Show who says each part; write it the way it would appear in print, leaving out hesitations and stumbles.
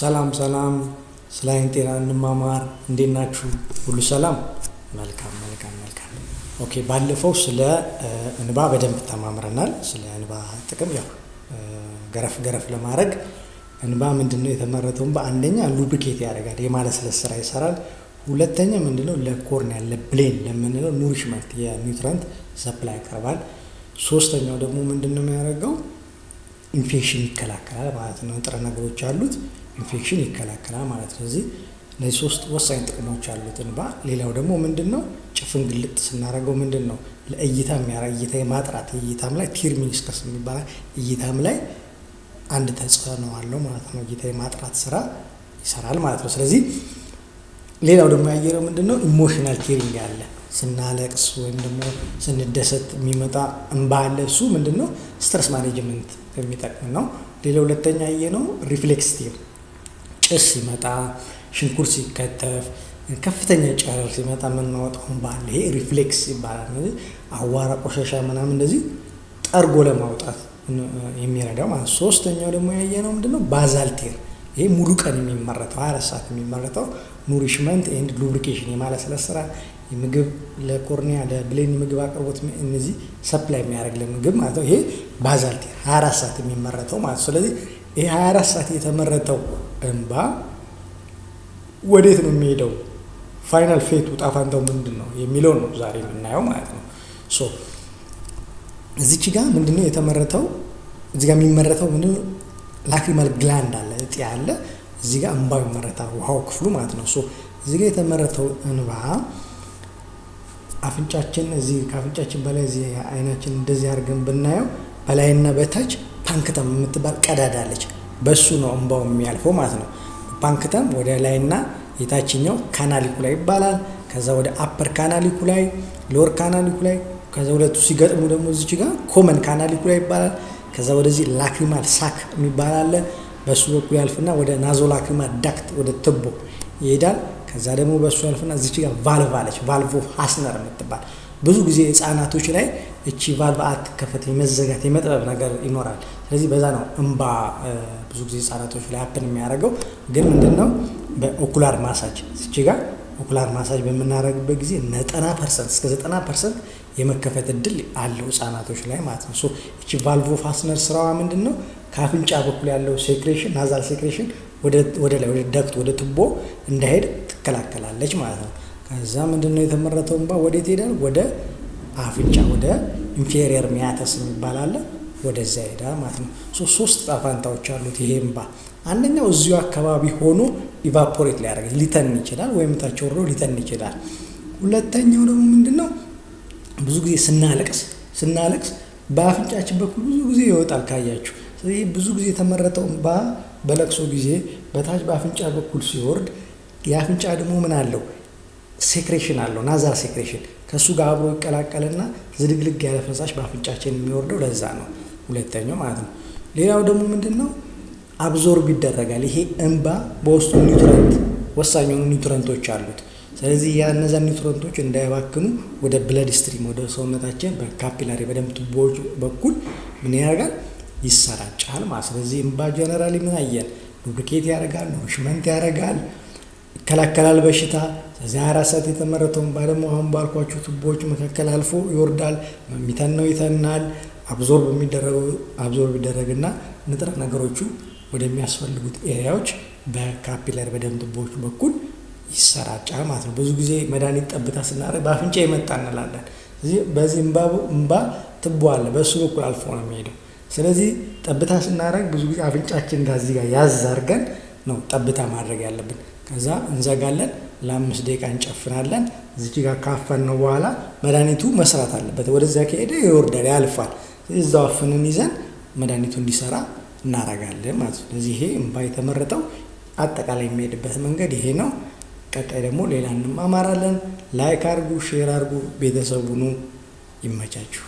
Speaker 1: ሰላም ሰላም፣ ስለ አይን ጤና እንማማር። እንዴት ናችሁ? ሁሉ ሰላም? መልካም መልካም መልካም። Okay፣ ባለፈው ስለ እንባ በደንብ ተማምረናል። ስለ እንባ ጥቅም ያው ገረፍ ገረፍ ለማድረግ እንባ ምንድን ነው የተመረተው? እንባ አንደኛ lubricate ያደርጋል፣ የማለስለስ ስራ ይሰራል። ሁለተኛ ምንድነው ለ cornea፣ ለብሌን ለምንለው nourishment የ nutrient supply ያቀርባል። ሶስተኛው ደግሞ ምንድን ነው የሚያደርገው? ኢንፌክሽን ይከላከላል ማለት ነው። ንጥረ ነገሮች አሉት፣ ኢንፌክሽን ይከላከላል ማለት ነው። ስለዚህ እነዚህ ሶስት ወሳኝ ጥቅሞች አሉት እንባ። ሌላው ደግሞ ምንድን ነው ጭፍን ግልጥ ስናደርገው ምንድን ነው ለእይታ የሚያረ እይታ የማጥራት እይታም ላይ tear meniscus የሚባል እይታም ላይ አንድ ተጽዕኖ አለው ማለት ነው። እይታ የማጥራት ስራ ይሰራል ማለት ነው። ስለዚህ ሌላው ደግሞ ያየነው ምንድን ነው emotional tearing አለ። ስናለቅስ ወይም ደግሞ ስንደሰት የሚመጣ እንባ አለ። እሱ ምንድን ነው stress management የሚጠቅም ነው። ሌላው ሁለተኛ ያየነው reflex tear፣ ጭስ ሲመጣ፣ ሽንኩርት ሲከተፍ፣ ከፍተኛ ጨረር ሲመጣ የምናወጣው እንባ አለ። ይሄ reflex ይባላል። አዋራ፣ ቆሻሻ ምናምን እንደዚህ ጠርጎ ለማውጣት የሚረዳው ማለት ነው። ሶስተኛው ደግሞ ያየነው ምንድነው basal tear፣ ይሄ ሙሉ ቀን የሚመረተው፣ 24 ሰዓት የሚመረተው nourishment and lubrication የማለስለስ ስራ፣ የምግብ ለ cornea ለብሌን ምግብ አቅርቦት እነዚህ supply የሚያደርግ ለምግብ ማለት ነው። ይሄ basal tear 24 ሰዓት የሚመረተው ማለት ነው። ስለዚህ ይሄ 24 ሰዓት የተመረተው እንባ ወዴት ነው የሚሄደው? Final fate ኡ እጣፋንታው ምንድን ነው የሚለው ነው ዛሬ የምናየው ማለት ነው። So እዚች ጋር ምንድነው የተመረተው? እዚህ ጋር የሚመረተው ምንድነው? Lacrimal gland አለ፣ እጢ አለ። እዚህ ጋር እንባው ይመረታል፣ ውሃው ክፍሉ ማለት ነው። So እዚህ ጋር የተመረተው እንባ አፍንጫችን እዚህ ከአፍንጫችን በላይ እዚህ አይናችን እንደዚህ አድርገን ብናየው በላይና በታች punctum የምትባል ቀዳዳ አለች። በሱ ነው እንባው የሚያልፈው ማለት ነው። Punctum ወደ ላይና የታችኛው canaliculi ይባላል። ከዛ ወደ upper canaliculi፣ lower canaliculi፣ ከዛ ሁለቱ ሲገጥሙ ደግሞ እዚች ጋር common canaliculi ይባላል። ከዛ ወደዚህ lacrimal sac የሚባል አለ። በሱ በኩል ያልፍና ወደ nasolacrimal duct ወደ ትቦ ይሄዳል። ከዛ ደግሞ በሱ ያልፍና እዚች ጋር ቫልቭ አለች፣ valve of Hasner የምትባል። ብዙ ጊዜ ህጻናቶች ላይ እቺ ቫልቭ አትከፈት፣ የመዘጋት የመጥበብ ነገር ይኖራል። ስለዚህ በዛ ነው እምባ ብዙ ጊዜ ህጻናቶች ላይ happen የሚያደርገው። ግን ምንድነው በ ocular massage እዚች ጋር ocular massage በምናደርግበት ጊዜ 90% እስከ 90% የመከፈት እድል አለው ህጻናቶች ላይ ማለት ነው። So እቺ valve of Hasner ስራዋ ምንድን ነው? ከአፍንጫ በኩል ያለው secretion፣ nasal secretion ወደ ላይ ወደ duct ወደ ቱቦ እንዳይሄድ ትከላከላለች ማለት ነው። ከዛ ምንድነው የተመረተው እንባ ወዴት ይሄዳል? ወደ አፍንጫ ወደ inferior meatus የሚባል አለ፣ ወደዛ ይሄዳል ማለት ነው። ሶስት እጣፋንታዎች አሉት ይሄ እንባ። አንደኛው እዚሁ አካባቢ ሆኖ evaporate ሊያደርግ ሊተን ይችላል፣ ወይም ታች ወርዶ ሊተን ይችላል። ሁለተኛው ደግሞ ምንድነው ብዙ ጊዜ ስናለቅስ በአፍንጫችን በኩል ብዙ ጊዜ ይወጣል ካያችሁ። ስለዚህ ብዙ ጊዜ የተመረተው እንባ በለቅሶ ጊዜ በታች በአፍንጫ በኩል ሲወርድ የአፍንጫ ደግሞ ምን አለው? Secretion አለው፣ nasal secretion ከእሱ ጋር አብሮ ይቀላቀልና ዝልግልግ ያለ ፈሳሽ በአፍንጫችን የሚወርደው ለዛ ነው፣ ሁለተኛው ማለት ነው። ሌላው ደግሞ ምንድን ነው absorb ይደረጋል። ይሄ እንባ በውስጡ nutrient ወሳኝ የሆኑ nutrient ኦች አሉት። ስለዚህ ያ እነዛ nutrient ኦች እንዳይባክኑ ወደ blood stream ወደ ሰውነታችን በ capillary በደም ቱቦዎች በኩል ምን ያደርጋል? ይሰራጫል ማለት። ስለዚህ እንባ generally ምን አየን? Lubricate ያደርጋል፣ nourishment ያደርጋል፣ ይከላከላል በሽታ። ስለዚህ 24 ሰዓት የተመረተው እንባ ደግሞ አሁን ባልኳችሁ ቱቦዎች መካከል አልፎ ይወርዳል። የሚተነው ይተናል። Absorb የሚደረገው absorb ይደረግና ንጥረ ነገሮቹ ወደሚያስፈልጉት area ዎች በ capillary በደም ቱቦዎች በኩል ይሰራጫል ማለት ነው። ብዙ ጊዜ መድኃኒት ጠብታ ስናደርግ በአፍንጫ የመጣ እንላለን። ስለዚህ በዚህ እንባ ትቦ አለ፣ በእሱ በኩል አልፎ ነው የሚሄደው። ስለዚህ ጠብታ ስናደርግ ብዙ ጊዜ አፍንጫችን ጋር እዚህ ጋር ያዝ አድርገን ነው ጠብታ ማድረግ ያለብን። ከዛ እንዘጋለን፣ ለ5 ደቂቃ እንጨፍናለን። እዚች ጋር ካፈን ነው በኋላ መድኃኒቱ መስራት አለበት። ወደዚያ ከሄደ ይወርዳል፣ ያልፋል። እዛው አፍንን ይዘን መድኃኒቱ እንዲሰራ እናደርጋለን ማለት ነው። ስለዚህ ይሄ እንባ የተመረተው አጠቃላይ የሚሄድበት መንገድ ይሄ ነው። ቀጣይ ደግሞ ሌላ እንማማራለን። Like አድርጉ፣ share አድርጉ፣ ቤተሰብ ሁኑ። ይመቻችሁ።